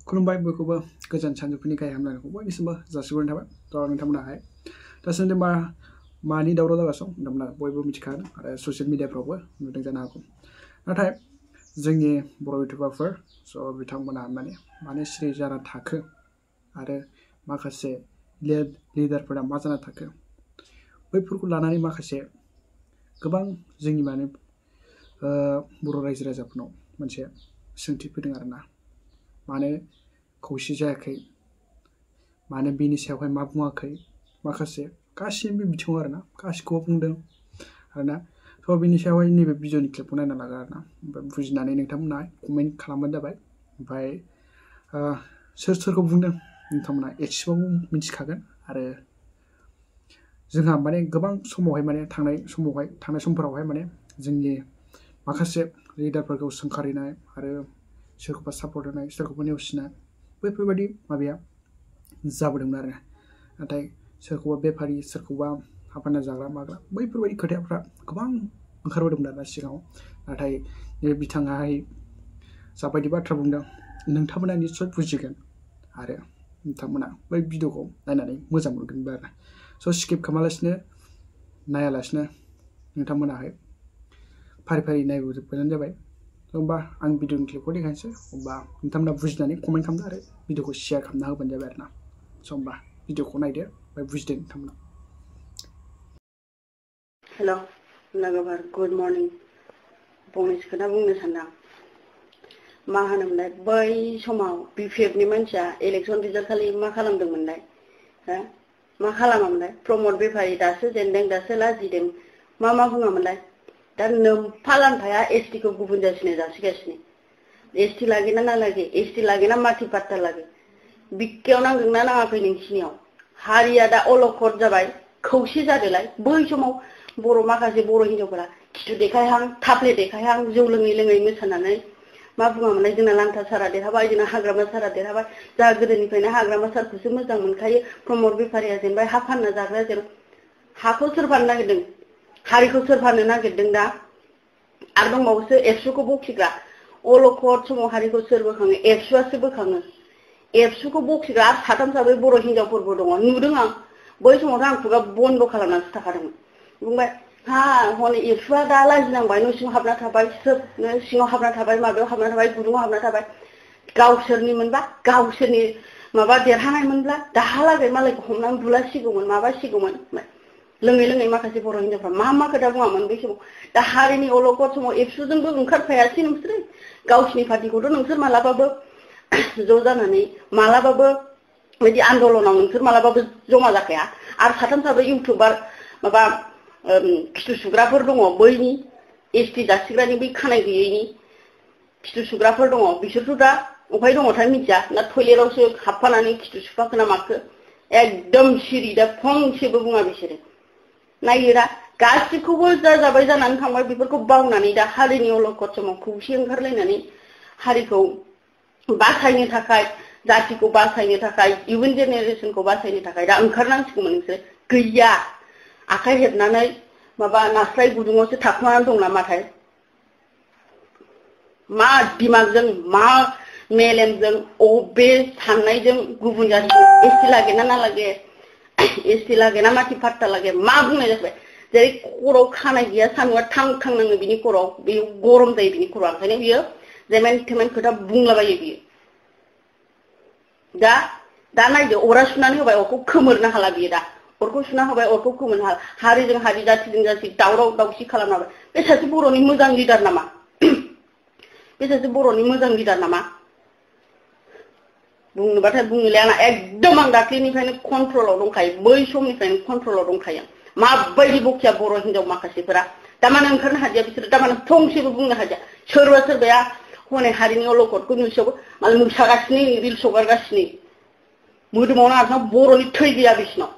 खुलुमबाय बयखौबो गोजोन सानजौफुनि गाहाय हामलायनायखौ बयनिसिमबो जासिहरनाय थाबाय। थ' नोंथांमोनाहाय दासान्दि मानि दावराव जागासिनो दं नोंथांमोना बयबो मिथिखागोन आरो ससियेल मिडियाफ्रावबो नुदों जानो हागौ। नाथाय जोंनि बर' इउटुबारफोर बिथांमोना माने सिरि जाना थाखो आरो माखासे लिडारफोरा मा जाना थाखो बैफोरखौ लानानै माखासे गोबां जोंनि बर' रायजो राजाफोरनाव मोनसे सोंथि फैदों आरोना। मानो खौसे जायाखै, मानो बिनि सायावहाय मा बुङाखै, माखासे गासिबो बिथिङाव आरोना गासिखौबो बुंदों आरोना। थ' बिनि सायावहाय नैबे भिडिअनि क्लिपखौ नायना लागोन आरोना, ओमफ्राय बुजिनानै नोंथांमोना कमेन्ट खालामबानो जाबाय। ओमफ्राय सोर सोरखौ बुंदों नोंथांमोना एसेबाबो मिथिखागोन। आरो जोंहा गोबां समावहाय थांनाय समफोरावहाय जोंनि माखासे लिडारफोरखौ सोंखारिनाय आरो सोरखौबा सापर्ट होनाय, सोरखौबा नेवसिनाय बैफोरबायदि माबाया जाबोदोंमोन आरो। नाथाय सोरखौबा बेफारि, सोरखौबा हाफाना जाग्रा माग्रा बैफोरबायदि खोथाफ्रा गोबां ओंखारबोदोंमोन आरोना सिगाङाव। नाथाय बिथाङाहाय जाबायदि बाथ्रा बुंदों नोंथांमोना निस्सय बुजिगोन आरो नोंथांमोना बै भिडिअखौ नायनानै मोजां मोनगोनबो आरो। स' स्किप खालामालासिनो नायालासिनो नोंथांमोनाहाय फारि फारि नायबोजोबबानो जाबाय। होमबा आं भिडिअनि क्लिपखौ देखायनोसै, होमबा नोंथांमोना बुजिनानै कमेन्ट खालामदो आरो भिडिअखौ शेयार खालामना होबानो जाबाय आरोना। स' होमबा भिडिअखौ नायदो ओमफ्राय बुजिदो नोंथांमोना। हेल' लोगोफोर, गुड मर्निं। फंनैसो खोथा बुंनो सानदों। मा होनोमोनलाय, बै समाव BPF नि मानसिया इलेक्सन रिजाल्ट खालि मा खालामदोंमोनलाय? मा खालामामोनलाय? प्रमद बेफारि दासो जेनदों, दासो लाजिदों, मा बुङामोनलाय? दा नोम्फा लान्थाया ST को गुबुन जासिनो जासिगासिनो। ST लागेना ना लागे, ST लागेना माथि पात्ता लागे, बिखायाव नांदोंना नाङाखै नोंसिनियाव? हारिया दा अलखद जाबाय, खौसे जादोलाय। बै समाव माखासे बर' हिनजावफोरा खिथु देखायहां, थाफ्ले देखायहां, जौ लोङै लोङै मोसानानै मा बुङामोनलाय? जोंना लांथा सारा देरहाबाय, जोंना हाग्रामा सारा देरहाबाय, जोंहा गोदोनिफ्रायनो हाग्रामा सारखौसो मोजां मोनखायो, प्रमद बेफारिया जेनबाय, हा फानना जाग्रा जेन। हाखौ सोर फाननो नागिरदों? हारिखौ सोर फाननो नागिरदों दा? आरो दंबावोसो एबसुखौ बखिग्रा। अलखद समाव हारिखौ सोर बोखाङो? एबसुआसो बोखाङो। एबसुखौ बखिग्रा आरो साथाम साब्रै बर' हिनजावफोरबो दङ, नुदों आं। बै समावथ' आं खुगा बन्द खालामनानैसो थाखादोंमोन। बुंबाय, हनै एबसुआ दा लाजिनांबाय, न' सिङाव हाबना थाबाय, सोरनो सिङाव हाबना थाबाय, माबायाव हाबना थाबाय, गुदुङाव हाबना थाबाय। गावसोरनि मोनबा, गावसोरनि देरहानाय मोनब्ला दाहालागै मालायखौ हमनानै बुलासिगौमोन, माबासिगौमोन। लोङै लोङै माखासे बर' हिनजावफ्रा मा खोथा बुङामोन बै समाव? दा हारिनि अलखद समाव एबसुजोंबो ओंखारफायासै नोंसोरो। गावसिनि पार्टिखौथ' नोंसोर मालाबाबो ज' जानानै मालाबाबो बिदि आन्दलनाव नोंसोर मालाबाबो जमा जाखाया। आरो साथाम साब्रै इउटुबार खिथु सुग्राफोर दङ, बैनि ST जासिग्रानि, बै खानाय गैयैनि खिथु सुग्राफोर दङ। बिसोरथ' दा अबहाय दङथाय मिथिया, ना टयलेटावसो हाबफानानै खिथु सुफाखो ना माखो। एकदम सिरि, दा फंसेबो बुङा बिसोरो। नायो दा गासिखौबो जाजाबाय जानानै थांबाय, बेफोरखौ बावनानै दा हारिनि अलखद समाव खौसे ओंखारलायनानै हारिखौ बासायनो थाखाय, जातिखौ बासायनो थाखाय, इयुन जेनेरेसनखौ बासायनो थाखाय दा ओंखारनांसिगौमोन नोंसोरो। गैया, आखाइ हेबनानै नास्राय गुदुङावसो थाखुमानानै दं नामाथाय। मा दिमागजों, मा मेलेमजों, अबे साननायजों गुबुन जासिगौ? ST लागेना ना लागे, ST लागेना माथि पात्ता लागे, मा बुंनाय जाबाय? जेरै खर'आव खानाय गैया, सान्दुंआ थां थां नाङो बिनि खर'आव, बेयो गरम जायो बिनि खर'आ, ओंखायनो बियो जेमेन थेमेन खोथा बुंलाबायो बियो। दा नायदो, अरा सुनानै होबाय, अरखौ खोमोरनो हाला बियो। दा अरखौ सुना होबाय, अरखौ खोमोरनो हाला। हारिजों हारि, जातिजों जाति दावराव दावसि खालामना होबाय। बे सासे बर'नि मोजां लिडार नामा? बे सासे बर'नि मोजां लिडार नामा? बुंनोबाथाय बुंनोलाय आंना एकदम, आं दाख्लैनिफ्रायनो कन्ट्रलाव दंखायो, बै समनिफ्रायनो कन्ट्रलाव दंखायो। माबायदि बखिया बर' हिनजाव माखासेफोरा, दामानो ओंखारनो हादिया बिसोरो, दामानो फंसेबो बुंनो हादिया। सोरबाया हनै हारिनि अलखदखौ नुसेयावबो मालाय मोसागासिनो, रिल्स हगारगासिनो। मोदोमाव नाङा, बर'नि थै गैया बिसिनाव।